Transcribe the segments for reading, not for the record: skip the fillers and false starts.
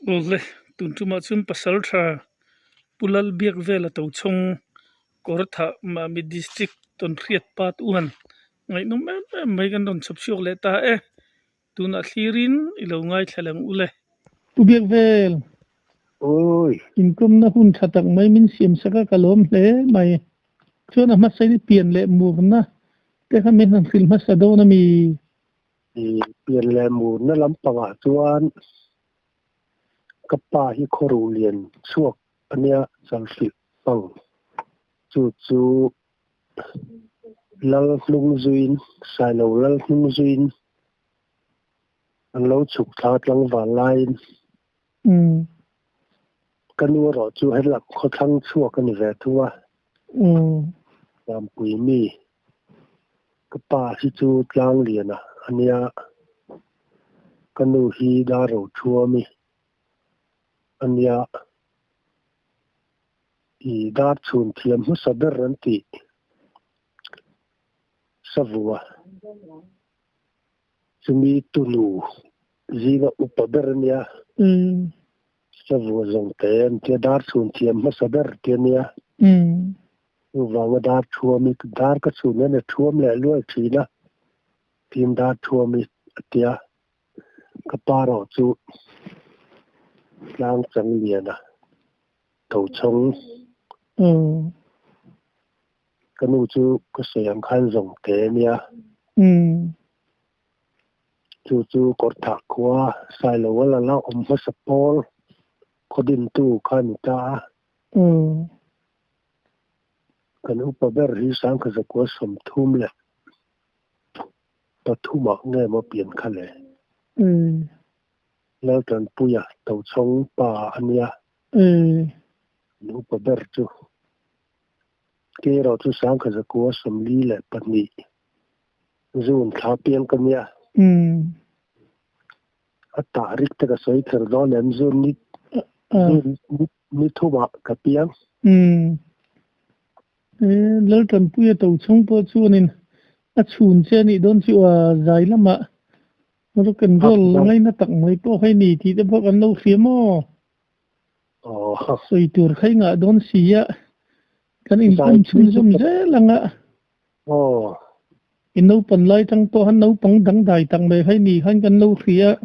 Awle, tun tumah chuan Pasaltha Pu Lalbiak vela to chhawng kawr thah Mahmi District tawn hriat pat uan ngaihnawm em em mai kan rawn chhawp chhuak leh ta e. Tunah thlirin i lo ngaithla lang u le. Pu Biak vel, Awi. Inkawmna hun tha tak mai min siam sak a ka lawm hle mai. Chuan a hmasa in pian leh murna te kha min han hrilh hmasa dawn a mi? I pian leh murna lampangah chuan ka pa hi khawru lian chhuak a nia chalhrilh pang. Chu chu Lal hnung zuiin, Sailo Lal hnung zuiin an lo chhuk thla tlangval laiin ka nu erawh chu helak khawthlang chhuak a ni ve thung a. Vampui mi ka pa hi chu Tlangliana a nia, ka nu hi Darrothuami a nia. I dar chhun thiam hmasa ber an tih Savua chumi tunu zinga upa ber a nia. Savua zawng te an tia dar chhun thiam hmasa ber ti a nia. Chuvanga dar thuam i dar ka chhun hian a thuam leh luai thin a, tin dar thuam i a tia. Ka pa erawh chu tlang chang lian a tho chhawng. Ka nu chu ka sawi ang khan zawng te a nia. Chu chu Kawrthah khua Sailo a la la awm hmasa pawl khaw dintu kha a ni ta a. Kan upa ber hi Sangkhazakua 33 ah nge maw pian kha le? Laltanpuia Tochhawng pa a nia. Kan upa ber chu kei erawh chu 1942 June thla piang ka nia. A tahrik te ka sawi kher dawn em June ni June ni thumah ka piang. Laltanpuia Tochhawng pawh chuanin a chhun che a nih dawn chu a zai lamah rock and roll ngaina tak mai pawh kha i ni tih te pawh kan lo hria maw? Sawi tur kha i ngah dawn si a, kan inkawm chhunzawm zel ang a. I naupan lai tang pawh khan naupang dangdai tak mai kha i ni khan kan lo hria a,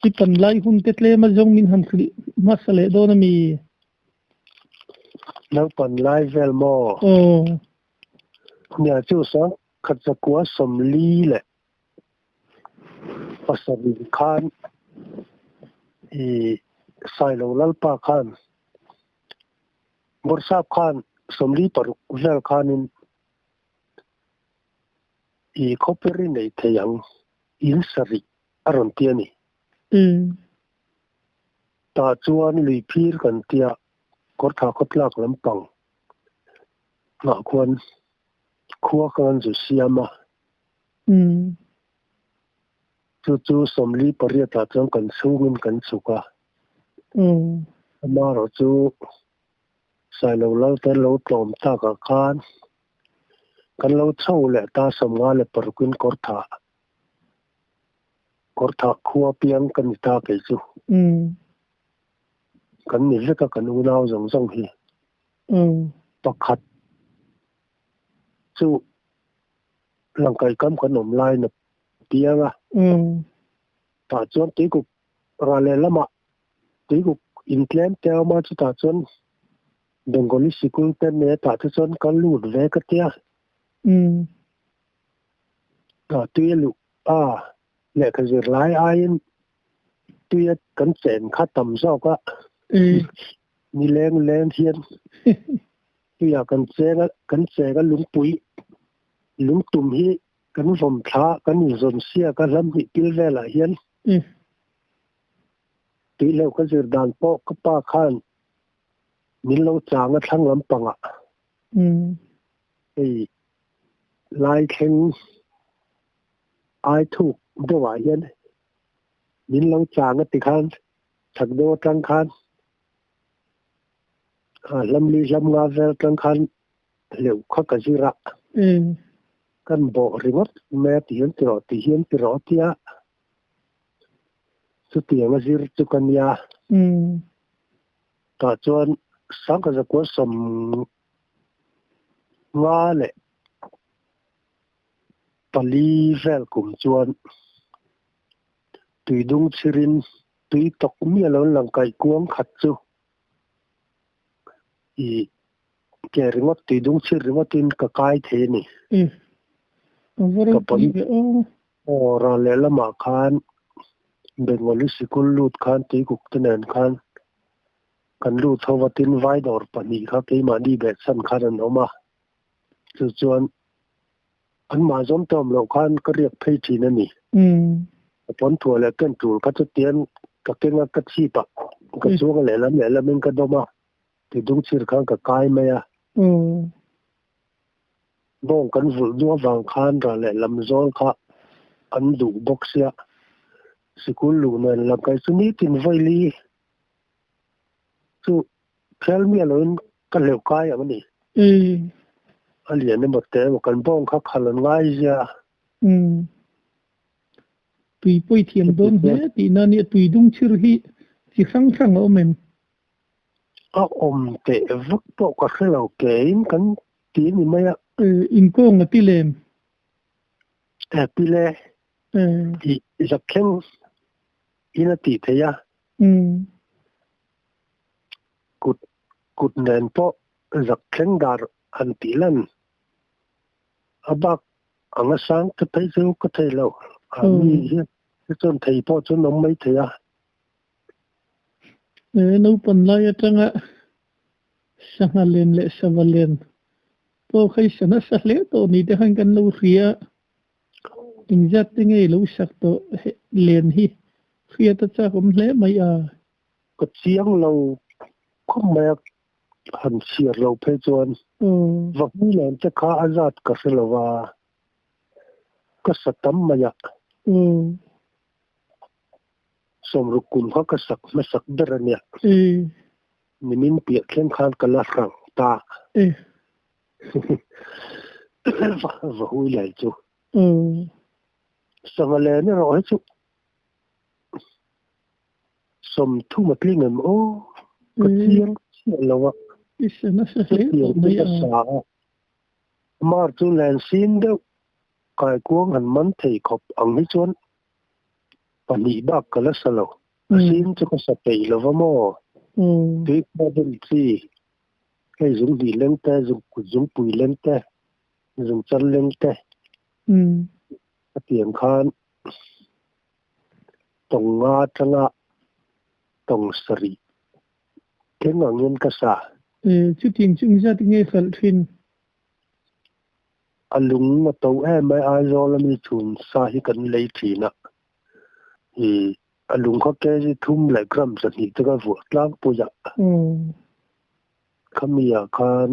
i pan lai hun te tlem a zawng min han hrilh hmasa leh dawn a mi? Naupan lai vel maw? Aw. Nia chu 1947 khan i Sailo Lalpa khan Bawrhsap khan 46 vel khanin i khawper i nei thei ang in sarih a rawn ti a ni. Tah chuan lui phir kan tia Kawrthah khawtlak lampang ah khuan khua kha an zu siam a. Chu chu 48 ah chuan kan chhungin kan chhuk a. Amaherawh chu Sailo Lal te lo tlawm takah khan kan lo chho leh ta 56 in Kawrthah Kawrthah khua piang ka ni ta kei chu. Kan ni vek a kan unau zawng zawng hi. Pakhat chu langkai kam kan awm lai na piang a. Tah chuan tuikuk ral leh lamah tuikuk intlem te a awm a, chutah chuan Bengali sikul te nia tah te chuan ka lut ve ka tia. Tui a luh a, lehkha zir lai aiin tui a kan chen kha tam zawk a. Ni leng leng hian tuiah kan cheng a, kan cheng a lungpui lungtum hi kan vawm thla kan inzawn siak a hlam hnih pil velah hian tui lo ka zir dan pawh ka pa khan min lo chang a thlang lampangah hei lai thleng ai thuk deuhah hian min lo chang a ti khan chhak deuh atang khan hlam li hlam nga vel atang khan hleuh kha ka zir a. Kan bawh ringawt mai a ti hian ti rawh ti hian ti rawh a tia. Chutiang a zir chu ka nia. Tah chuan 1954 vel kum chuan tuidung chhirin tui tawk miah lo lang kaih kuang khat chu i ke ringawt tuidung chhir ringawtin ka kai thei a ni. Ka pawn aw ral lehlamah khan Bengali sikul lut khan tuikuk te nen khan kan lut ho va tin vai dawr pahnih kha keimahni behchhan khan an awm a, chu chuan anmah zawm te awm loh khan ka riak phei thin a ni. Ka pawn thuah leh ken tul kha chutian ka keng a, ka chhip a, ka chuang a lehlam lehlamin ka dawm a, tidung chhir khan ka kai mai a. Bawng kan vulh duh avang khan ral lehlam zawl kha an duh bawk sia, sikul luh nen lam kai chu nitin vawi Chu phial miah loin ka hleuh kai ang a ni. A lian emaw te emaw kan bawng kha khal an ngai zia. Tui pawi thiam dawn hle tihna nia tui dung chhir hi chi hrang hrang a awm em? A awm teh vak pawh ka hre lo kein kan ti a ni mai a. Inkawng a ti lem. E pile tih zakthleng in a tih theih a. Kut kut nen pawh zak thleng dar han tih lan a bak anga sang te phei chu ka thei lo. A mi hi chuan thei pawh chuan awm mai thei a. He naupang lai atanga sangha len leh sava len pawh kha i sa nasa hle tawh ni te khan kan lo hria a. Engzat te nge i lo sak tawh len hi hriat a chak awm hle mai a. Ka chiang lo khawp mai a, han chhiar lo phei chuan va hmui len te kha a zat ka hre lo va, ka sa tam mai a. Sawmruk kum kha ka sak hmasak ber a nia. Nimin piah thleng khan ka la hrang ta. Va hui lai chu. Sangha len erawh hi chu 30 a tling em aw ka chiang chiah lo a. Chutiang chu ka sa a. Mar chu len sin deuh kaikuang han man thei khawp ang hi chuan pahnih bak ka la sa lo. A sin chu ka sa peih lo va maw? Tui khua den chi Hei zung hnih leng te, zung kut zungpui leng te, zung chal leng te a tiang khan tawng nga atanga tawng sarih thleng angin ka sa. Chutiang chu engzat nge hralh thin? A lung a to em mai, Aizawl ami chhun sa hi kan lei thin a. A lung kha kg thum leh gram zahnih te ka vuah tlangpui a. Khami ah khan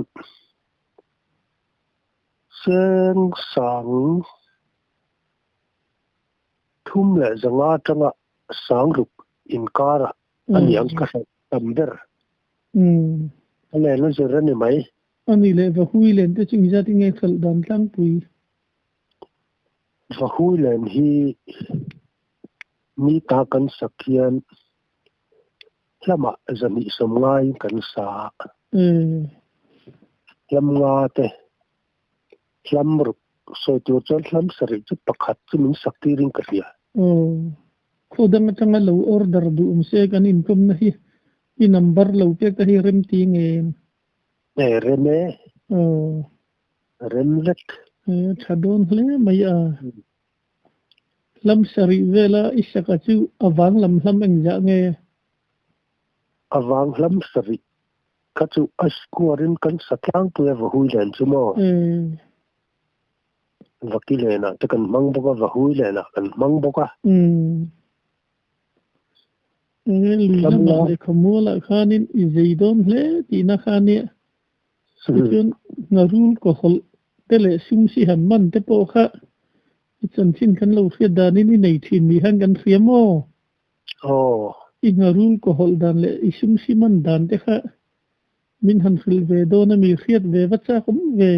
seng sang thum leh zanga atanga sang ruk inkarah a niang ka hralh tam ber. A len a zir a ni mai. A ni leh Vahui len te chu engzat nge hralh dan tlangpui? Vahui len hi Ni ta kan sak hian hlamah zahnih sawm ngaiin kan sa a. Hlam nga te, hlam ruk sawi tur chuan hlam sarih chu pakhat chu min sak tirin ka hria. Khaw dang atanga lo order duh awm se kan inkawmna hi i number lo pek te hi rem ti nge em? E rem e. Rem vek. Tha dawn hle mai a. Hlam sarih vela i saka chu a vang lam hlam engzah nge? A vang hlam sarih kha chu a square in kan sa tlangpui a vahui len chu maw? Vaki lenah te kan hmang bawk a, vahui lenah kan hmang bawk a. Lui lamah leh khawmualah khanin i zei dawn hle tihna kha nia. Tichuan ngharul kawhawlh te leh sum si han man te pawh kha i chanchin kan lo hriat danin i nei thin ni khan kan hria maw? Aw. I ngharul kawhawlh dan leh i sum si man dan te kha min han hrilh ve dawn a mi hriat ve va chak awm ve.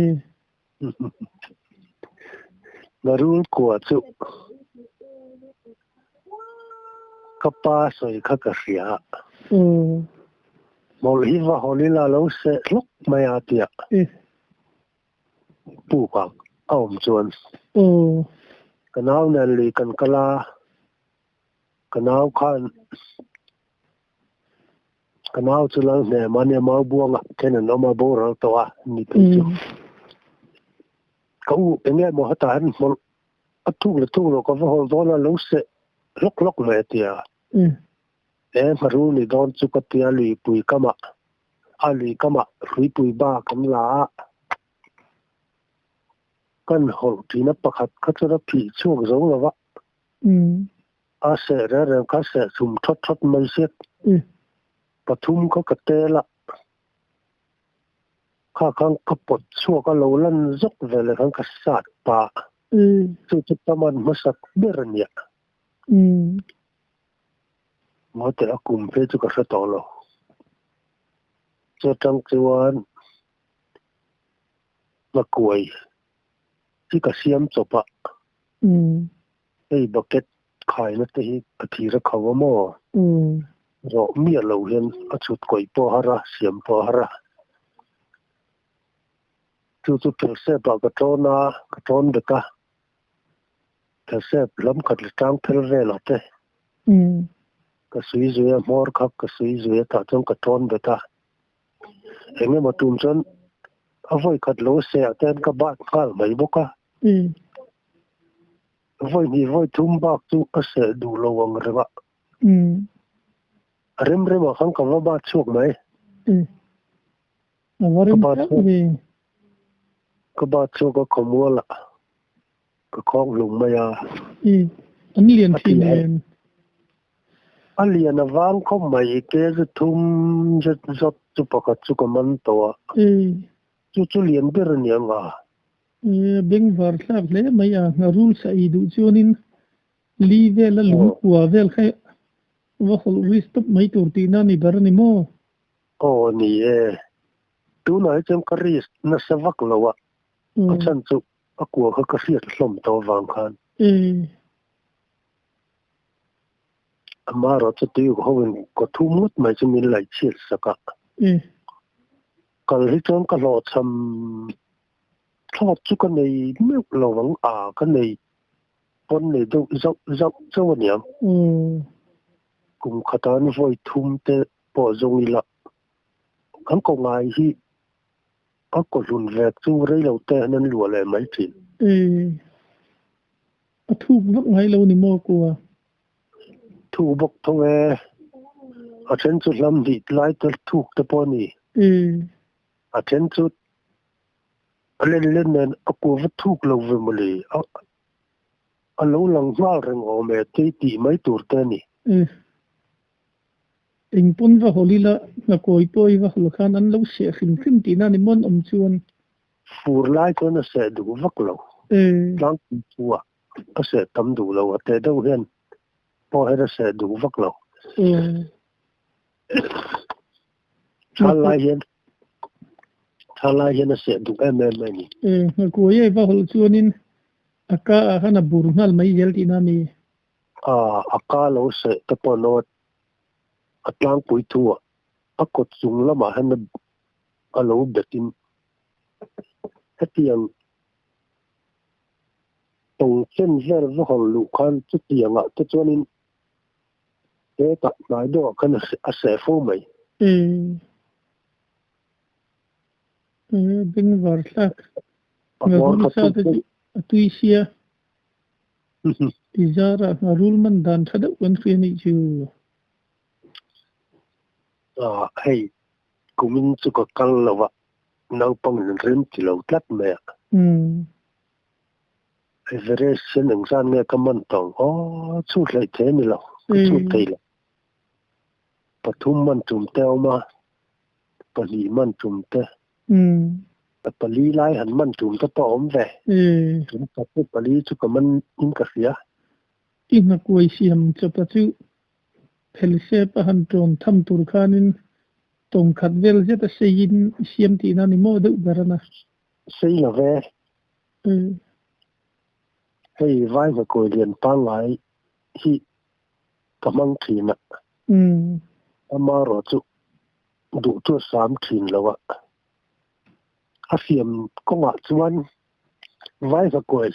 Ngharul kua chu ka pa sawi kha ka hria. Hmawlh hi va hawl ila lo seh hlawk mai a tia puk ah a awm chuan. Ka nau nen lui kan kal a, ka nau khan ka nau chu lal hnem a nia mau buangah then an awm a boral tawh a ni phei chu. Ka u eng nge maw hetah hian hmawlh a thuk leh thuk lo ka va hawl dawn a lo seh hlawk hlawk mai a tia. He hmarul ni dawn chu ka tia luipui kamah a lui kamah hruipui ba kan la a, kan hawlh ṭhina pakhat kha chuan a phih chhuak zo lo va, a seh reng reng kha seh chhum thawt thawt mai sia, pathum kha ka tel a, kha khan ka pawt chhuak a lo lan zawk veleh khan ka sat pah, chu chu ka man hmasak ber a nia. Ngaw teh a kum phei chu ka hre tawh lo. Chutang chuan nghakuai hi ka siam chawp a, hei bucket khaina te hi ka thir a kho a maw? Rawh miah lo hian a chhut kawih pawh a har a, siam pawh a har a. Chu chu phelsep ah ka tawn a, ka tawn bet a. Phelsep lam khat leh tang phel velah te ka sui zui a, hmawr kha ka sui zui a tah chuan ka tawn bet a. Eng emaw tum chuan a vawi khat lo seh ah te hian ka bat nghal mai bawk a. Vawi hnih vawi thum bak chu ka seh duh lo ang reng a. A rem rem ah khan ka va bat chhuak mai. Ka bat chhuak ka bat chhuak a khawmual ah. Ka khawng hlum mai a. An lian thin em? A lian a vang khawp mai, ke zu thum zet zawt chu pakhat chu ka man tawh a. Chu chu lian ber a ni ang a. Bengvar thlak hle mai a, ngharul sa ei duh chuanin li vel a lung kua vel kha va hawlh ri stop mai tur tihna a ni ber a ni maw? Aw ni e, tunah hi chuan ka risk nasa vak lo a, a chhan chu A kua kha ka hriat hlawm tawh avang khan. Amaherawh chu tui uk hoin kaw thum ngawt mai chu min laih chhiat sak a. Kal hi chuan ka hlawhchham thlawt chu ka nei meuh lo ang a, ka nei pawn nei deuh zauh zauh chauh a niang. Kum khatan vawi thum te pawh zawng ila kan ko ngai hi A kawhlun vek chu rei lo te an an luah leh mai thin. Ee, a thuk vak ngai lo ni maw kua? Thuk bawk tho e, a then chu hlam hnih lai te thuk te pawh a ni. Ee. A then chu a len len nen a kua va thuk lo ve mawle, a a lo lang nghal reng awm e tei tih mai tur te a ni. Ee. Eng pawn va hawl ila, hnakawi pawh i va hawl khan an lo seh hrim hrim tihna ni mawn awm chuan. Fur lai chuan a seh duh vak lo. Tlangpui chu a a seh tam duh lo, a teh deuh hian pawh hian a seh duh vak lo. Thal lai hian thal lai hian a seh duh em em a ni. Hnakawi a i va hawl chuanin a ka ah khan a bur nghal mai zel tihna a mi? A ka lo seh te pawh an awm a. A tlangpui thu ah a kawt chung lamah hian a lo bet in hetiang tawng chen vel va hawn luh khan chutiang ah te chuanin hetah hnai deuh ah khan a seh fo mai. Bengvar thlak ngharul sa te chu a tui sia. Ti zarah ngharul man dan tha deuh kan hria nih chu. Ah hei kumin chu ka kal lo a, naupang in rem ti lo tlat mai a. Everest hian engzat nge ka man tawh ang aw chhut hleih thei a ni lo, ka chhut thei lo. Pathum man tum te a awm a, pahnih man tum te. Pali lai han man tum te pawh a awm ve. Tum khat chu pali chu ka man in ka hria. I hnakuai siam chawpa chu phelsep a han tawn tham tur khanin tawng khat vel zet a seiin i siam tihna ni maw deuh ber a na? Sei lo ve. Hei vai hnakuai lian pangngai hi ka hmang thin a. Amaherawhchu duh chu a sam thin lo a, a fiam kawngah chuan Vaivakawi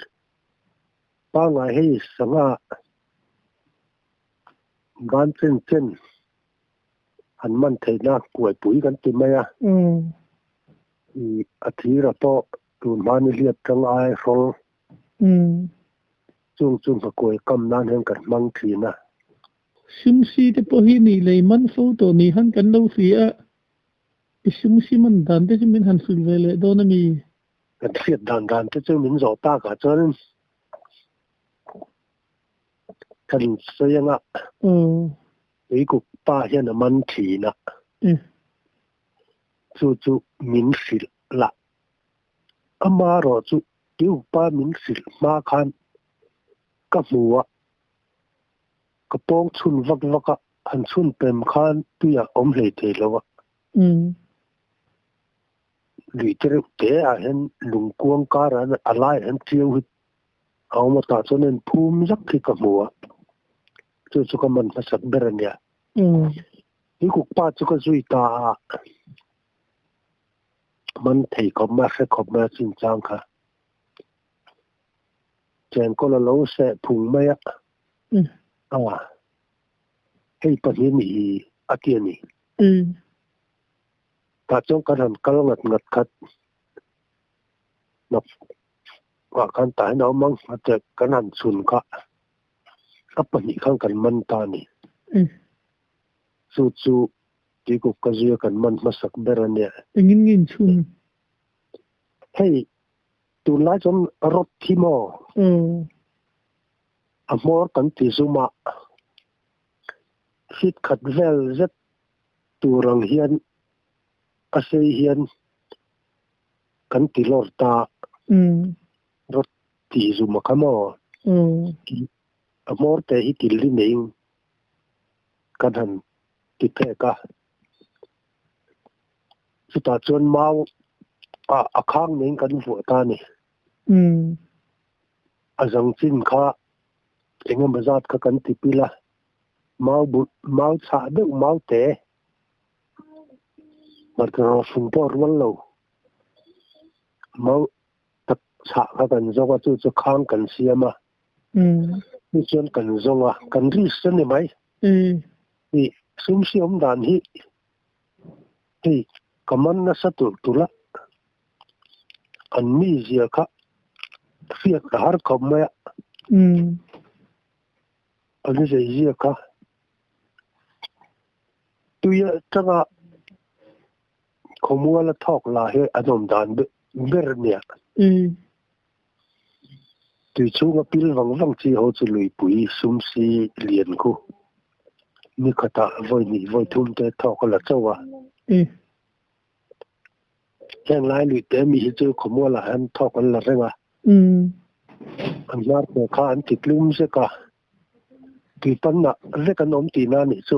pangngai hei sangha ban chen chen han man theihna kuaipui kan ti mai a. A thira pawh tun hma ni hliap tang ai hrawl chung chu nghakuai kam nan hian kan hmang thin a. Sumsi te pawh hi nih lei man fo tawh ni han kan lo hria a, i sumsi man dan te chu min han hrilh ve leh dawn a mi? Kan hriat dan dan te chu min zawh tak ah chuan kan sawi anga tuikuk pa hian a man thin a, chu chu min hrilh lah. Amaherawhchu tuikuk pa min hrilh hma khan ka hmu a. Ka pawng chhun vak vak a, han chhun pem khan tui a awm hlei thei lo a. Lui te reuh te ah hian lungkuang karah hian a laiah hian ṭiau hi a awm a, tah chuan en phum zak hi ka hmu a, chu chu ka man hmasak ber a nia. Tuikuk pa chu ka zui ta a, man thei khawp mai a, hre khawp mai a chinchang kha. Chengkawl a lo seh phung mai a. A, hei pahnih ni hi a ti a ni. Tah chuan kan han kal ngat ngat khat hnap ah khan tah hian a awm ang a ti kan han chhun kha a pahnih khan kan man ta a ni. Chu chu tuikuk ka zuia kan man hmasak ber a nia. Engin nge inchhun? Hei tunlai chuan rawt hi maw? A hmawr kan ti zum a, feet khat vel zet tur ang hian a sei hian kan ti lawr ta a, rawt ti zum a kha maw? A hmawr te hi til li neiin kan han ti phek a, chutah chuan mau ah a khang neiin kan vuah ta a ni. A zang chin kha eng emaw zat kha kan ti pil a, mau but mau chhah deuh mau te hmarcha rawhfung pawh a rual lo, mau tak chhah kha kan zawng a, chu chu khang kan siam a, chu chuan kan zawng a, kan risk a ni mai. Ih sumsiam dan hi hei ka man nasa tur tur a. An mizia kha hriat a har khawp mai a. An zeizia kha tui atanga khawmual a thawk la hi an awm dan ber a nia. Tui chhunga pil vang vang chi ho chu luipui sumsi lian khu ni khatah vawi hnih vawi thum te thawk a la chauh a. Heng lai lui te mi hi chu khawmualah hian thawk an la reng a. An hnar pawh kha an ti tlum zek a, tuipanna vek an awm tihna a nih chu.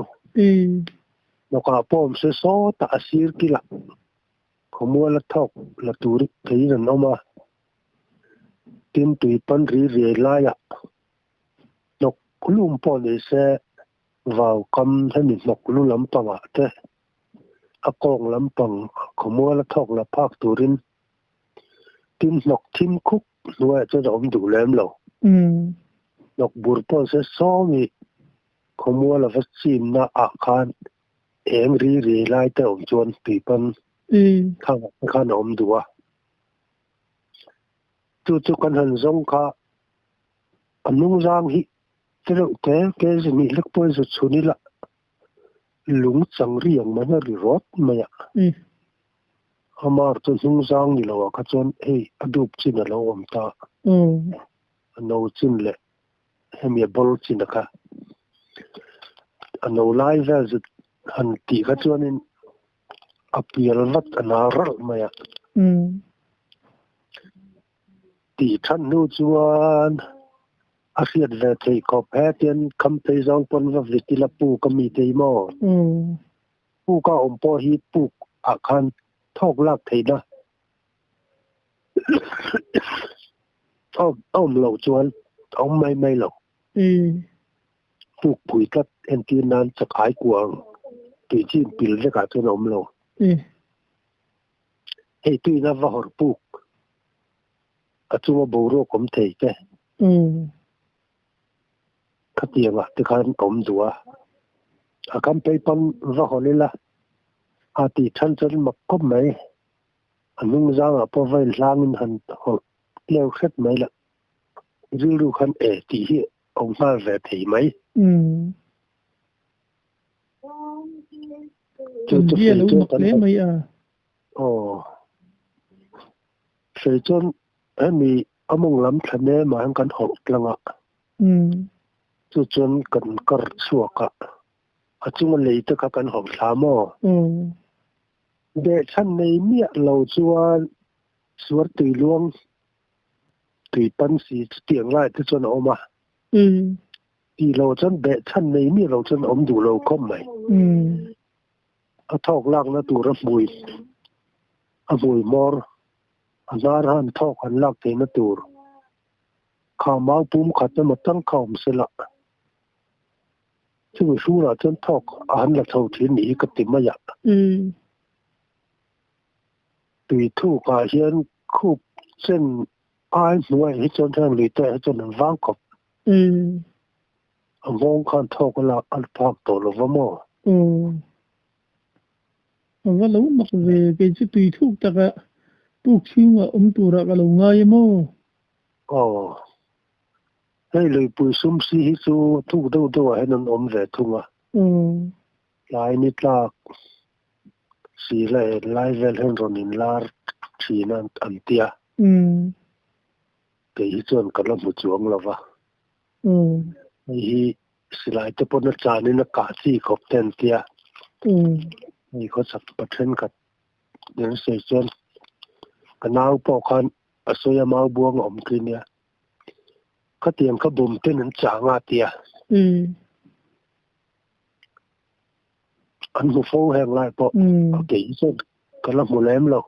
Hnawkah pawh awm se sawtah a sir kilah khawmuala thawk la tur theiin an awm a. Tin, tuipan ri riai laiah hnawk lum pawh ni se vau kam hemi hnawk lu lampangah te a kawng lampang khawmual a thawk la phak turin tin hnawk thim khuk hnuaiah chuan a awm duh lem lo. Hnawk bur pawh se sawmi khawmual a va chimna ah khan eng ri ri lai te awm chuan tuipan thangah te khan a awm duh a. Chu chu kan han zawng kha a hnungzang hi te reuh te ke zihnih hlek pawhin zu chhun ila Lung chang ri ang mai a ri rawt mai a. Amar chu hnung zang ni lo ah kha chuan hei a dup chin a lo awm ta. A no chin leh hemi a bawr chin a kha. A no lai vel chu han tih kha chuanin a pial vat a na ralh mai a. Tih that hnu chuan a hriat ve theih khawp hetian kham phei zawng pawn va vit ila puk a mi thei maw? Puk a awm pawh hi puk ah khan thawk lak theihna a awm loh chuan a awm mai mai lo. Puk phui tlat entir nan chakai kuang te. Tui chin pil vekah chuan a awm lo. Hei tuina va hawrh puk a chunga boruak awm thei te. Khatiangah te khan ka awm duh a. A kam phei pawn va hawn ila a tih than chuan mak khawp mai. A hnung zangah pawh va inhlangin han hawlh tleu hret mai la. Rilru khan e tih hi awm nghal ve thei mai. Chu chu fei chuan kan aw fei chuan hemi a mawng lam thla nemah hian kan hawlh tlang a. Chu chuan kan kar chhuak a, a chunga lei te kha kan hawlh thla maw? Behchhan nei miah lo chuan suar tui luang tui pan si chutiang lai te chuan a awm a. Tih loh chuan behchhan nei miah lo chuan a awm duh lo khawp mai. A thawk lakna tur a hmui a hmui hmawr a hnar han thawk han lak theihna tur kha mau pum khat emaw tang kha awm sela. Chumi hrurah chuan thawk a han la chho thin nih hi ka ti mai a. Tui thukah hian khup chen ai hnuaiah hi chuan heng lui te ah hi chuan an vang khawp. A nghawng khan thawk a lak a phak tawh lo va maw? A va lo mak ve, kei chu tui thuk taka puk chhungah awm turah ka lo ngai em aw? Aw. Hei luipui sum si hi chu thuk deuh deuhah hian an awm ve thung a. Tlai ni tlak si la en lai vel hian rawn inlar thin a an ti a. Kei hi chuan ka la hmu chuang lo va. Hei hi silai te pawn a chanin a kah chi khawp te an ti a. Hei khawchhak pa thenkhat an sawi chuan ka nau pawh khan a sawi a mau buang a awm khi nia. Khatiang kha bawm ten an chang a tia. An hmu fo heng lai pawh a kei hi chuan ka la hmu lem lo.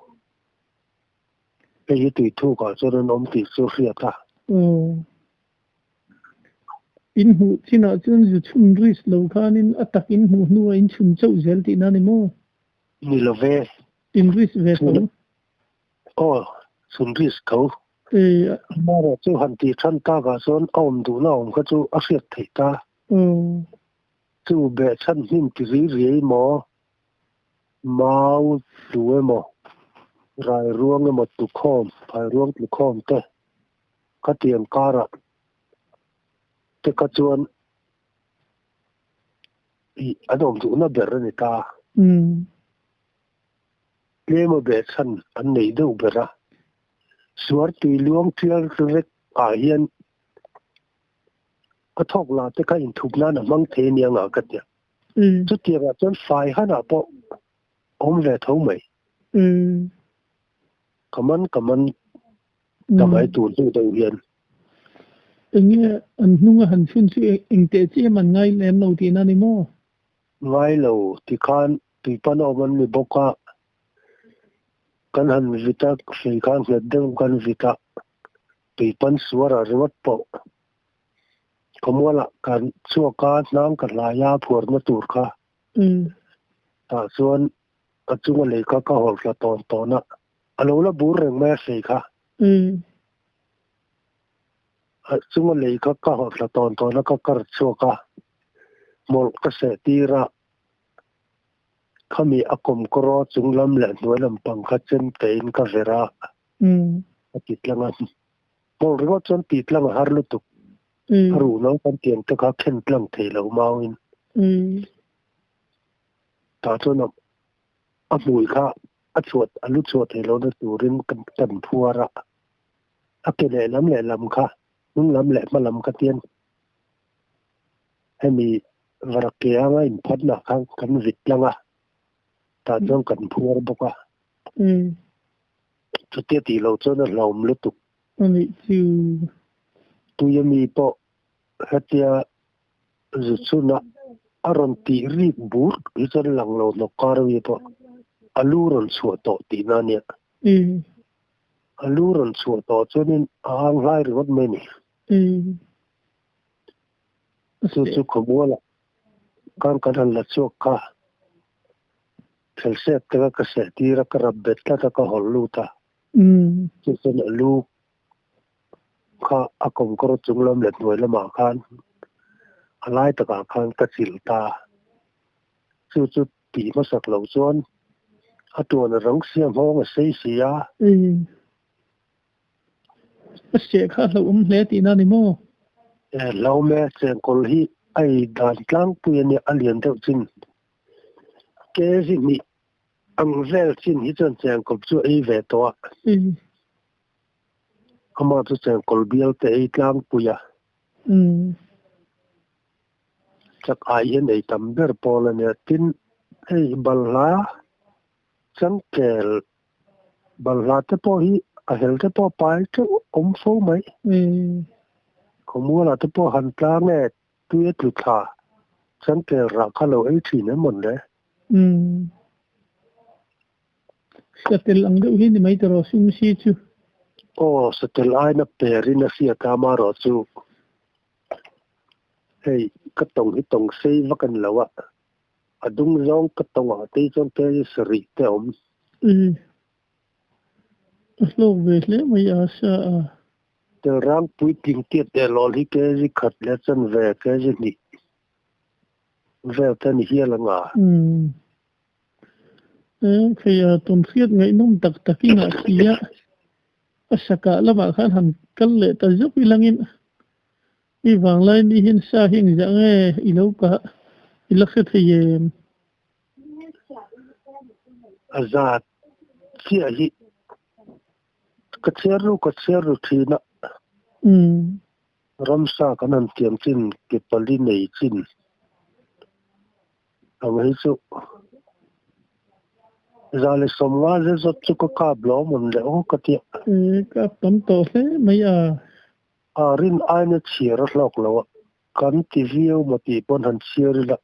Hei hi tui thukah chuan an awm tih chu hriat a. In hmuh chinah chuan zu chhun risk lo khanin a tak in hmuh hnuah in chhun chauh zel tihna ni maw? Ni lo ve. In risk ve tho. Aw, chhun risk tho. Amaherawh chu han tih than takah chuan a awm duhna awm kha chu a hriat theih ta. Chu behchhan hnim ti ri riai maw, mau tu emaw, rai ruang emaw tukhawm, phai ruang tlukhawm te khatiang karah te kha chuan ih an awm duhna ber a ni ta. Tlema behchhan an nei deuh ber a, suar tui luang tial vek ah hian a thawk la te kha inthup nan a hmang thei ania ngah ka tia. Chutiangah chuan fai hanah pawh awm ve tho mai. Ka man ka man ta mai tur hnu deuh hian. Enge an hnunga han chhun chu engteh chiam an ngai lem lo tihna ni maw? Ngai lo tikhan Tuipan a awm an ni bawk a, kan han vit a, hrei khan nghet deuh kan vit a, tuipan suarah ringawt pawh khawmualah kan chhuak a, hnang ka hlai a, phuarna tur kha tah chuan a chunga lei kha ka hawlh thla tawn tawn a, a lo la bur reng mai a hrei kha. A chunga lei kha ka hawlh thla tawn tawn a, ka kar chhuak a, hmawlh ka seh tir a. Khami a kawmkawr aw chung lam leh hnuai lam pang kha chen tein ka ver a, a ti tlang a. Hmawlh ringawt chuan tih tlang a har lutuk. A ruh no kan tiang te kha khen tlang thei lo mauin. Tah chuan a hmui kha a chhuah a lu chhuah thei lohna turin kan tan phuar a. A ke lehlam lehlam kha hnung lam leh hma lam kha tian hemi Varake anga inphatna kha kan vit tlang a, tah chuan kan phuar bawk a. Chutia tih loh chuan a hlauhawm lutuk. Anih chu. Tuia mi pawh hetia zu chhuna a rawn tih rik bur hi chuan lang lo hnawk kar ami pawh a lu rawn chhuah tawh tihna ania. A lu rawn chhuah tawh chuanin a ang hlai ringawt mai a ni. Chu chu khawmualah khan kan han la chhuak kha. Thelsep te kha ka seh tir a, ka rap bet tlat a, ka hawlh lut a. Chu chuan a lu kha a kawmkawr chung lam leh hnuai lamah khan a lai takah khan ka chilh ta. Chu chu tih hmasak loh chuan a tuan a rang sia nghawng a sei si a. A seh kha a hlauhawm hle tihna a ni maw? E, hlauhawm e, chengkawl hi a ei dan tlangpui a nia, a lian deuh chin. Kg hnih ang vel chin hi chuan chengkawl chu a ei ve tawh a. Amah chu chengkawl bial te ei tlangpui a. Chak ai hian ei tam ber pawl a nia. Tin, hei balhla changkel Balhla te pawh hi a hel te pawh pai teuh awm fo mai. Khawmualah te pawh han tlang e, tui a tlu thla, changkel rah kha lo ei thin em mawn le? Satel ang deuh hi ni mai tawh rawh sum si chu. Aw, satel aina perin a hriat a amarawh chu hei ka tawng hi tawng sei vak a ni lo a. A dung zawng ka tawngah te hi chuan kei sarih te awm. I a hlawk ve hle mai a sa a. Telrang puitling tiat leh lawl hi kg khat leh chan ve kg hnih vel te ni hial ang a. Umm. E khei a tawnhriat ngaihnawm tak tak i ngah si a, a sakah lamah khan han kal leh ta zuk ilangin I vanglai ni hian sa hi engzah nge i lo kah i la hre thei em? A zat chiah hi ka chhiar ru ka chhiar ru thin a. Ramsa kan han tiam chin ke pali nei chin ang hi chu 150 zet zawt chu ka kap lo a mawn le aw ka tia. E kap tam tawh hle mai a. A rin aina chhiar a hlawk lo a, kan ti viau maw tih pawn han chhiar ila,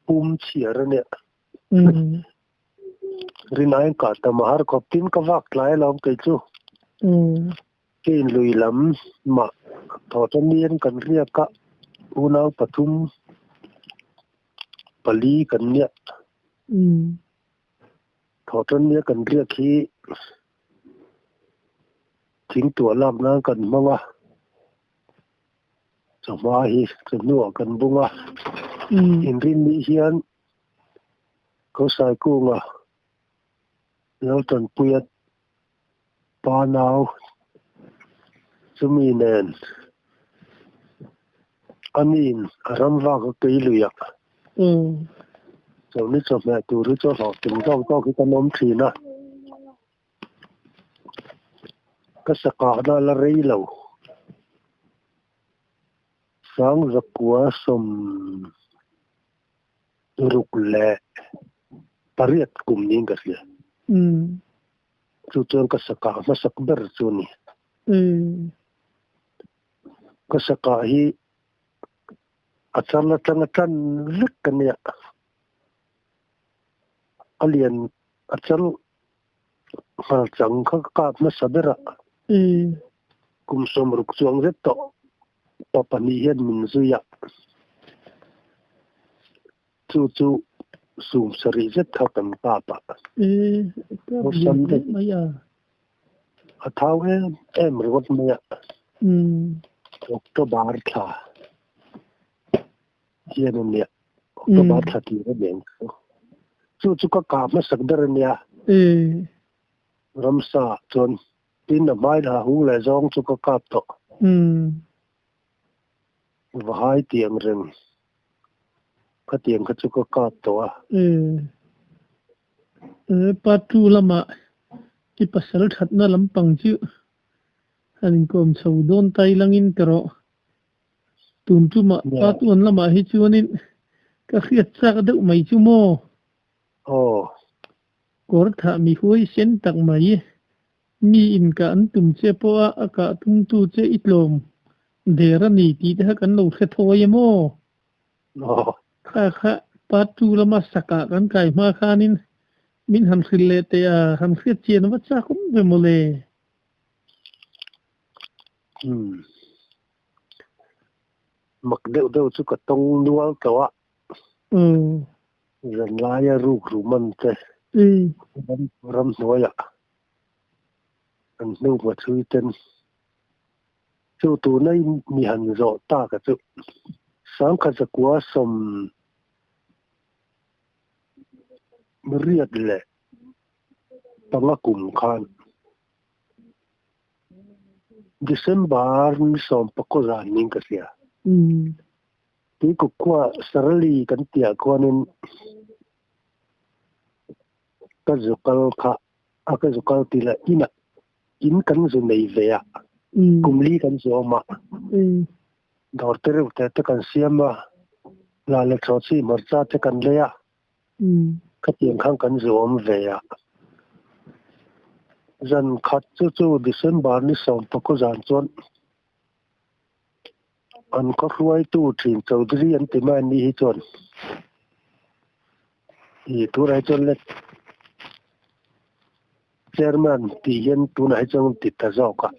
pum chhiar a nia. Rin aiin kah tam a har khawp tin ka vak tlai alawm kei chu. Kein lui lam mah thawhtan niin kan riak a, unau pathum pali kan nia. Thawhtan nia kan riak hi Thing tuah lak nan kan hmang a, chawhma hi chawhnuah kan bung a. Inrinni hian Kawsaikunga Laltanpuia pa nau chumi nen aniin a ram vak a kei luiah chawlhni chawhmeh tur hi chu a hlawhtling zawk zawk hi kan awm thin a. Ka sakahna la rei lo. 1968 kum niin ka hria. Chu chuan ka sakah hmasak ber chu a ni. Ka sakah hi a chal atanga tan vek a nia. A lian a chal Nghalchang kha ka kap hmasa ber a, kum 60 chuang zet tawh pa pahnih hian min zui a, chu chu 70 zet kha kan kap a. Awlsam deuh a thau em em ringawt mai a, October thla hian a nia. October thla tir a nen chu. Chu chu ka kah hmasak ber a nia. Ramsa chuan tin a hmai la hung leh zawng chu ka kap tawh. Vahai tiang reng khatiang kha chu ka kap tawh a. Part 2 lamah i pasal thatna lampang chu han inkawm chho dawn tai langin ka rawh. Tun tumah pa tuan lamah hi chuanin ka hriat chak deuh mai chu maw? Aw. Kawr thah mi huai sen tak mai. Mi in kah an tum che pawha a kah tumtu che i tlawm der a ni tih te kha kan lo hre thawi em aw? Aw. Kha kha part 2 lama sakah kan kai hma khanin min han hrilh leh teh a, han hriat chian va chak awm ve mawle. Umm. Mak deuh deuh chu ka tawng nual tawh a. Zanlaia ruk ru man te. Ramhnuaiah an hnuhma chhui ten chu tuna mi han zawh tak a chu 1985 kum khan December ni 19 zan niin ka hria. Tuikuk khua Sarali kan tihah khuanin ka zu kal kha a ka zu kal tih lah inah in kan zu nei ve a, kum li kan zu awm a, dawr te reuh te te kan siam a, la leh chaw chi hmarcha te kan lei a, khatiang khan kan zu awm ve a. Zan khat chu chu December ni 19 zan chuan An khaw hruaitu thin Chaudhary an ti mai ni hi chuan i tunah hi chuan le Chairman tih hian tunah hi chuan ti ta zawk a.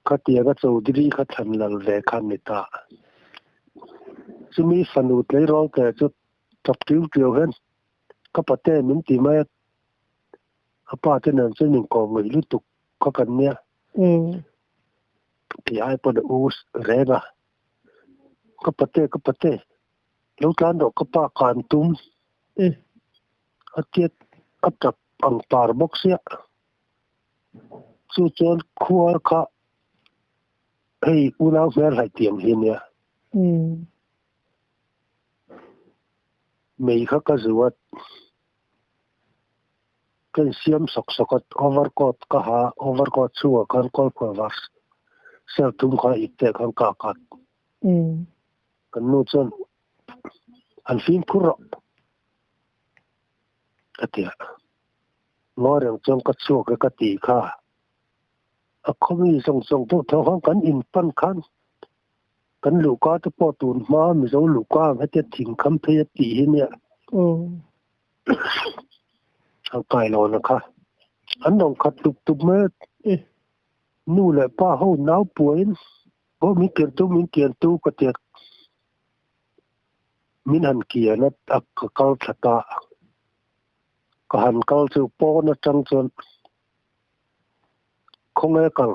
Khatianga Chaudhary kha thlan lal ve kha a ni ta. Chumi fanu tleirawl te chu tap tiu tiu hian ka pate min ti mai a, a pa te nen chuan inkawm ngaih lutuk kha kan nia. Ti ai pawn a u reng a, Ka pate, ka pate, lo tlan rawh ka pa kan tum. A tiat a tap ang par bawk sia. Chu chuan khuar kha hei unau hmel hai tiang hi nia. Mei kha ka zuat. Ka insiam sawk sawk a, overcoat ka ha, overcoat chhungah khan kawlphuah var ser thum kha ip teh khan ka kat. Kan nu chuan an fimkhur rawh a ti a, ngawi reng chuan ka chhuak e ka ti kha, a khawmi zawng zawng deuh tho khan kan inpan khan kan luhka te pawh tun hma Mizo luhka ang hetia thing kham phei a tih hi nia. An kai lo na kha. An rawn khat tup tup mai a. Nu leh pa ho nau puain aw min kian tu min kian tu ka tia min han kian a a ka kal thla ta. Ka han kal chu pawn atang chuan khawnge kal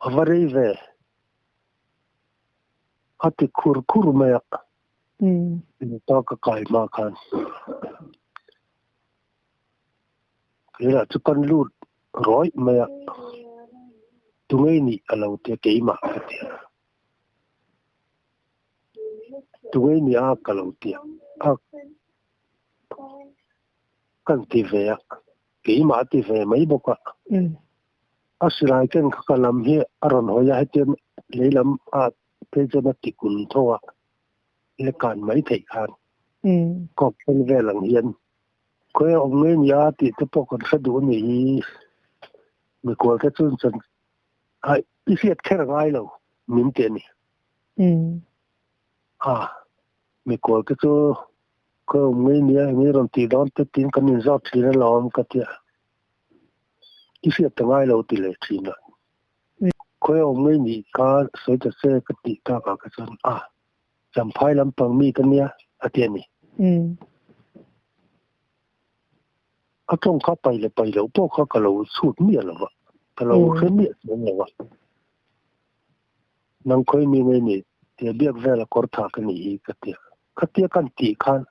a va rei ve a ti khur khur mai a. Ta ka kai hma khan keimah chu kan lut rawih mai a, tungei nih a lo tia keimah ka tia. Tungei nih a ka lo tia a kan ti ve a, keimah a ti ve mai bawk a. A silai ken kha ka lam hi a rawn hawi a, hetiang lei lam ah phei chuan a ti kun tho a. Le kan mai theih khan kawp thleng vel ang hian khawi a awm ngei nia tih te pawh kan hre duh a ni hi mikual te chuan chuan a i hriat kher a ngai lo min ti a ni. A mikual te chu khawi a awm ngei nia eng nge rawn tih dawn te tiin kan inzawt thin alawm ka tia i hriat ta ngai lo ti leh thin a. Khawi awm ngei nih kha sawi ta che ka tih takah kha chuan a Champhai lampang mi ka nia a ti a ni. A tawng kha pai leh pai loh pawh kha ka lo chhut miah lo va, ka lo hre miah chuang lo va. Nang khawi mi ngei nih tia biak vela kawr tha ka nih hi ka ti a. Khatia kan tih khan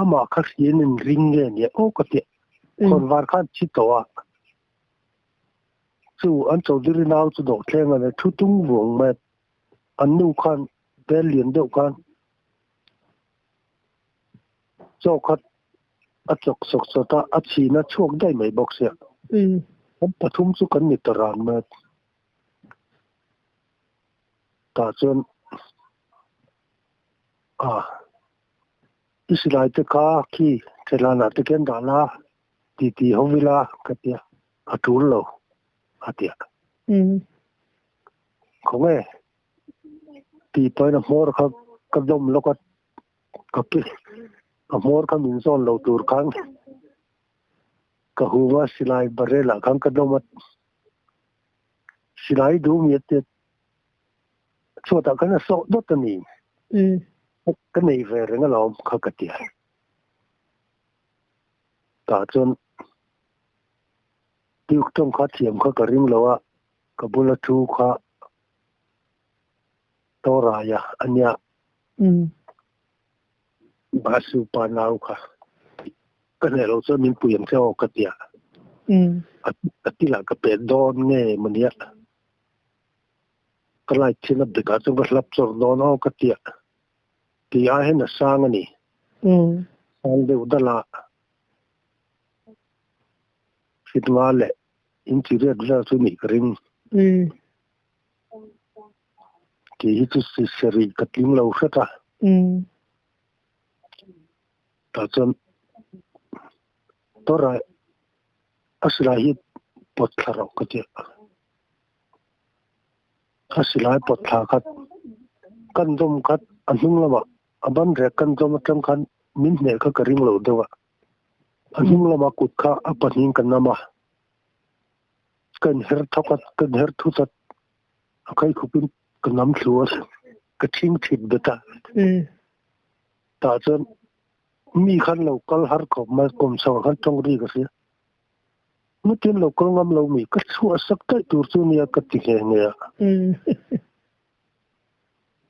amah kha hriain in ring nge nia aw ka ti a. Khawnvar khan thi tawh a. Chu an Chaudhary nau chu dawhthleng a ni thu tung vuang mai a. An nu khan bel lian deuh khan chaw khat a chawk sawk sawt a, a chhin a chhuak daih mai bawk sia. Kan pathum chu kan ni ta ran mai a. Tah chuan a i silai te kha khi Thelana te khian dah la ti ti ho ila ka tia a tul lo a tia. Khawnge tih pahin a hmawr kha ka dawm lawk a, ka pi a hmawr kha min zawn lo tur khan ka hum a, silai barrel ah khan ka dawm a, silai duh mi a tia chhuatah khan a sawh dawt a ni. Ka nei ve reng alawm kha ka ti a. Tah chuan Duke tawng kha thiam kha ka ring lo a, ka bula thu kha Toraia a nia. Basu pa nau kha ka hneh loh chuan min pui ang che aw ka ti a. A tilah ka pet dawn nge maw nia. Ka light thin a bekah chuan ka hlap chawrh dawn aw ka tia tih ai hian a sang a ni. Sang deuh dal a fit nga leh inchi riat vel chu nih ka ring. Tih hi chu sarih ka tling lo hret a. Tah chuan tawrh a silai hi pawt thla rawh ka tia. A silai pawt thla khat kan dawm khat a hnung lamah a ban rek kan dawm atang khan min hneh kha ka ring lo deuh a, a hnung lama kut kha a pahnih ka nam a, ka inher thawk a, ka inher thut a, a khaikhupin ka nam thlu a, ka thing thit bet a. Tah chuan mi khan lo kal har khawp mai, kawmchho ah khan tawng ri ka hria. Mutin lo kal ngam lo mi ka chhuah sak daih tur chu nia ka ti nghe nghe a.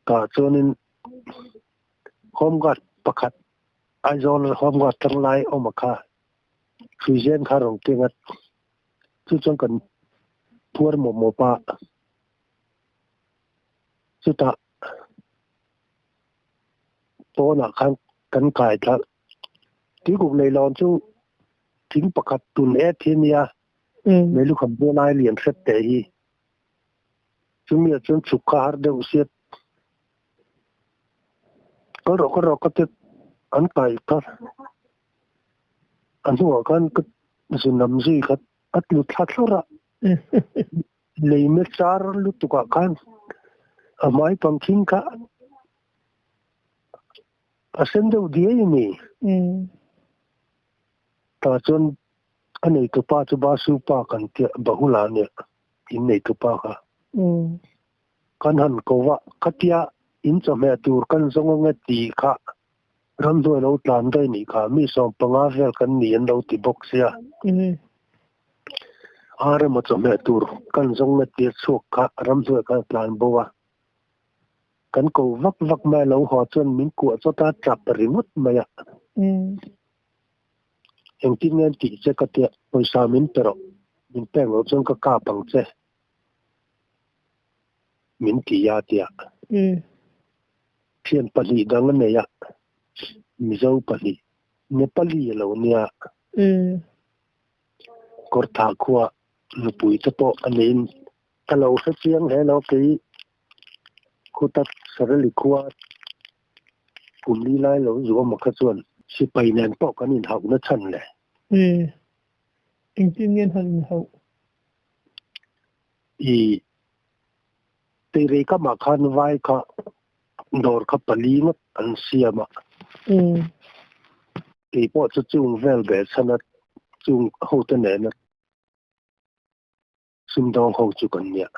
Tah chuanin Home Guard pakhat Aizawl Home Guard tanglai awm a kha Hruizen kha rawn keng a, chu chuan kan phuar mawp mawp a. Chutah pawnah khan kan kai thla Tuikuk Leilawn chu thing pakhat tun et hi a nia, Meilukham bual ai lian hret teh hi. Chumi ah chuan chhuk kha har deuh sia. Kal rawh kal rawh ka ti an kai kha. A hnuah khan ka zunam zui kha a tlu thla thlawrh a. Lei me char lutuk ah khan a hmai pang thing kha a sen deuh diai a ni. Tah chuan a neitupa chu Basu pa kan tia Bahula nia in neitupa kha. Kan han ko va, khatia in chawhmeh tur kan zawng ange tih kha ramhnuai lo tlan daih nih kha mi 15 vel kan ni an lo ti bawk sia. Ar emaw chawhmeh tur kan zawng nge tia chhuak kha ramhnuai khan a tlan bo a. Kan ko vak vak mai a lo haw chuan min kuah chawt a tap ringawt mai a. Engtin nge an tih che ka tia pawisa min pe rawh, min pek loh chuan ka kap ang che min ti a tia. Thian pahnih dang a nei a, Mizo pahnih, Nepali a lo nia. Kawrthah khua nupui te pawh a neiin ka lo hre chiang hle lo kei Khuta Sarali khua kum li lai lo zuam a kha chuan sipai nen pawh kan inhauh na chhan le. E, engtin nge an han inhauh? I Teirei kamah khan vai kha dawr kha pali ngawt an siam a. Kei pawh chu chung vel beh chhan a chung hote nena sumdawng ho chu kan nia.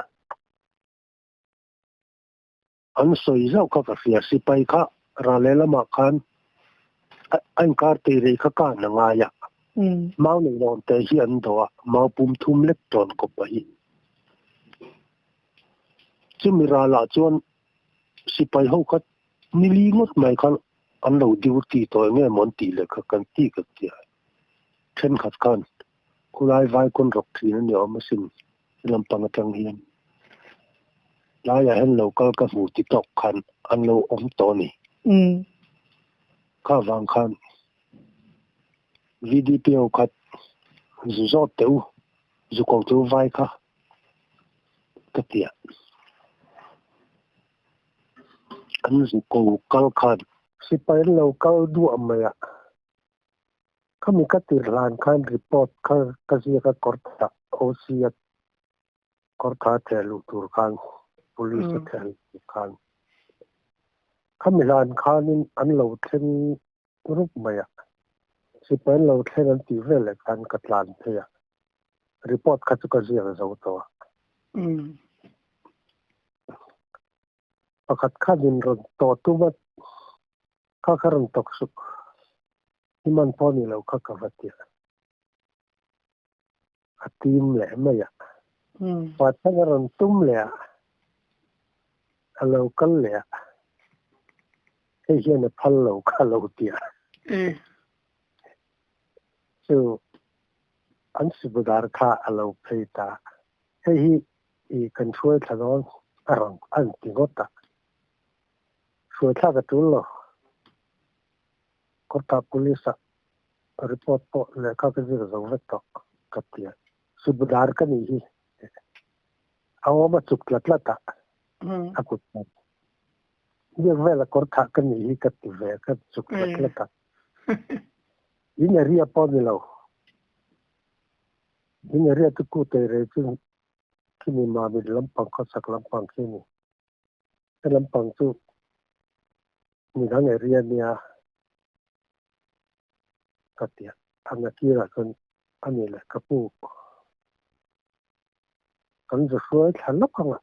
An sawi zauh kha ka hria, sipai kha ral lehlamah khan a inkar tei rei kha kan a ngai a, mau nei rawn te hi an dawh a, mau pum thum lek tawn kawp a hi. Chumi ralah chuan sipai ho kha nili ngawt mai khan an lo duty tawh eng nge maw an tih leh kha kan ti ka tia. Thenkhat khan khulai vai kawn rawk thin a ni awm asin lampang atang hian laiah hian lo kal ka hmu ti tawk khan an lo awm tawh a ni. Kha vang khan VDP ho khat zu zawt teh u, zu ko chu vai kha ka ti a. An zu ko kal khan. Sipai an lo kal duah mai a. Khami ka tir hlan khan report kha ka ziak a kawrtha OC a kawrtha theh luh tur khan police a theh luh tur khan khami hlan khanin an lo thleng rup mai a, sipai an lo thleng an tih vel leh khan ka tlan phei a, report kha chu ka ziak zo tawh a. Pakhat khan in rawn tawh tum a. Kha kha rawn tawk suk. I man pawh ni lo kha ka va ti a. A tim leh mai a. Pathang a rawn tum leh a. A lo kal leh a. Hei hian a phal lo kha lo ti a. Chu an sibudar kha a lo phei ta. Hei hi i kan hruai thla dawn a rawn an ti ngawt a. Hruai thlak a tul lo. Kawta police ah report pawh lehkha ka zir zo vek tawh ka ti a. Subedar ka nih hi a awm a chuk tlat tlat a, a kut chuan biak vel a kawr thah ka nih hi ka ti ve ka chuk tlat tlat a. In area pawh ni lo. In area chu ku tei rei chu khimi mamit lampang khawsak lampang khi a ni. He lampang chu midang area nia ka ti a, a nakirah chuan a ni leh ka pu kan zu hruai thla lawk ang a,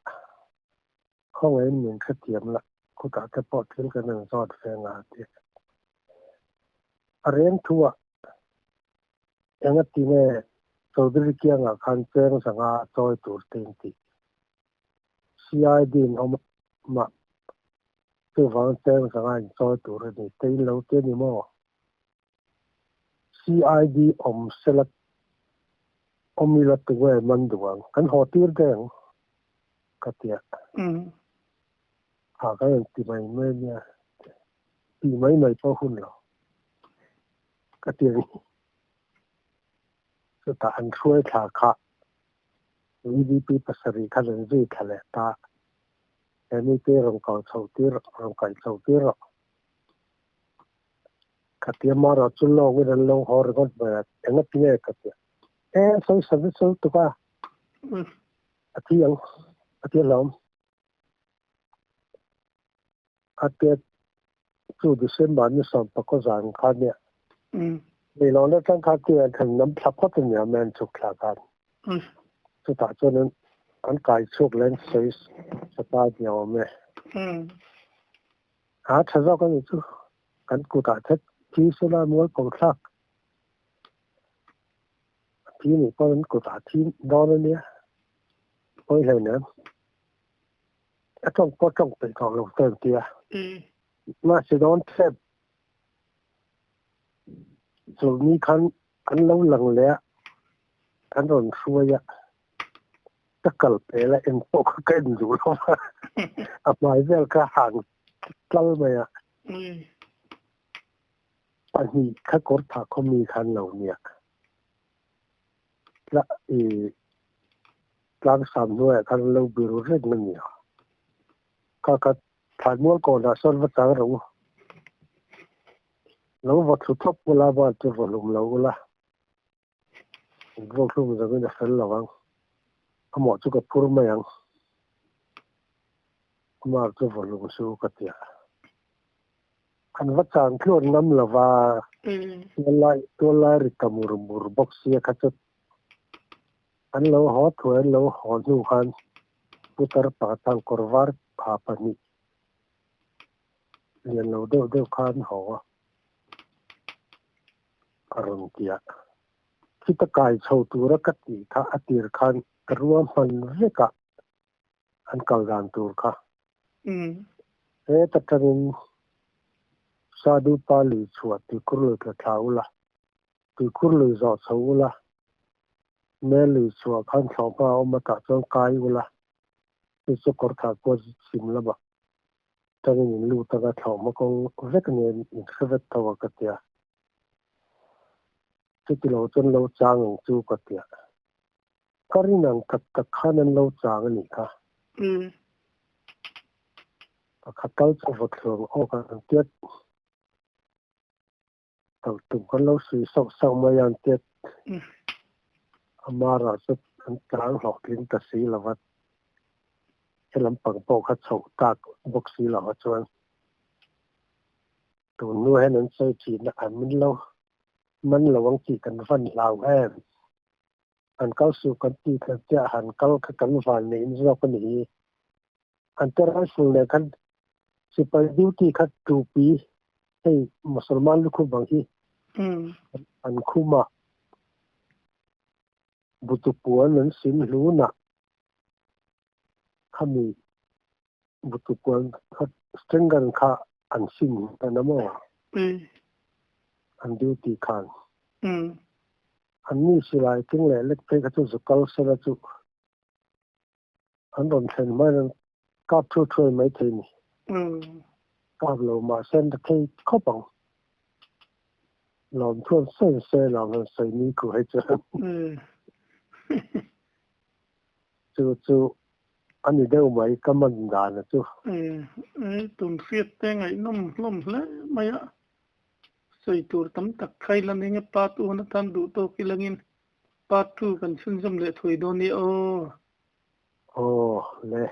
khawngaihin min hrethiam la, khutah te pawh thil kan han zawt ve ang a ti a. A reng thu ah engati nge Chaudhary kiangah khan cheng zanga chawi tur te in tih? CID in awm mah chuvang cheng zanga in chawi tur a ni te in lo ti a ni maw? CID awm sela awm ila tunge man duh ang? Kan haw tir deng ka ti a. Ha kan rawn ti mai mai nia, ti mai mai pawh hun lo ka ti a ni. Chutah an hruai thla kha VDP pasarih khan an zui thla leh ta. He mite rawn kal chho tir rawh, rawn kaih chho tir rawh. Ka ti a, Mara chu lawngin an lo haw ringawt mai a, engati nge ka ti a, E, sawi sa vek sawi tuk a, a thi ang, a ti alawm. A tia chu December ni sawmpakaw zan kha nia. Leilawn atang kha tia an nam thla phawt a nia man chhuk thla khan. Chutah chuan an an kai chhuak leh an sawi sa ta nia awm e. A tha zawk a ni chu kan kutah thet thi sela mual ko thlak. Thi nih pawn an kutah thi dawn a nia. Pawi hleinem. A tawng pawh tawng peih tawh lo te an ti a. Mahse dawn thlep chawlhni khan an lo lang leh a, an rawn hruai a, ka kal pel a, eng pawh kha ka en duh lo va, a hmai vel kha hang tlal mai a. Pahnih kha kawr thah khaw mi khan lo nia. Tla i tlangsam hnuaiah khan an lo biru reng a nia. Kha kha thlaimual kawnah sawn va chang rawh u. Lo va thlu thawk ula ban chu va hlum lo ula. In ruak hlum zawin a fel lo ang. Amawh chu ka phur mai ang. Amar chu va hlum su ka ti a. An va chang tluan ngam lo va, tuallai tuallai ri ta mur mur bawk sia kha chu an lo haw thuai an lo haw hnu khan putar pakhat khan kawr var ha pahnih lian lo deuh deuh kha an haw a, a rawn ti a. Chita kai chho tura ka tih kha a tir khan ka ruahman vek a. an kal dan tur kha. Heta tangin Sadhu pa lui chhuah tuikhur lui tla thla ula, tuikhur lui zawh chho ula, Mel lui chhuah khan thlawhhma a awm atah chuan kai ula, chu chu kawrthah kua chhim lamah tangin in lut anga thlawhhma kawng vek nen in hre vek tho a ka tia. Chuti lo chuan lo chang ang chu ka tia. Ka rin ang tak tak khan an lo chang a nih kha. Pakhat tal chu vawt hluang awk an tiat tawh tum kan lo sui sauh sauh mai a an tiat. Amara chu an tlang hlawhtling ta si lo va, he lampang pawh kha chhoh tak bawk si lo ah chuan tun hnu hian an sawi thin a, an min lo man lo ang tih kan van hlau em. Han kal suh kan tih kher chiah han kal kha kan van neih in zawk a ni hi. An te rifle nen khan sipai duty kha tupi. Hei Musalman lukhum ang hi an khum a, butu puan an sin hlun a, khami butu puan kha string gun kha an sin hman a maw? An duty khan. An ni silai keng leh lek phei kha chu zu kal sela chu an rawn thlen hmain an kap thu thuai mai thei ni. Kap lo mahse an ta thei khawp ang. Lawm chuan sawi se lawm han sawi ni ku hei chuan. Chu chu a ni deuh mai ka man dan a chu. Tun hriat te ngaihnawm hlawm hle mai a. Sawi tur tam tak khai la ning e part one atan duh tawk ilangin part 2 kan chhunzawm leh thuai dawn nia aw. Aw le.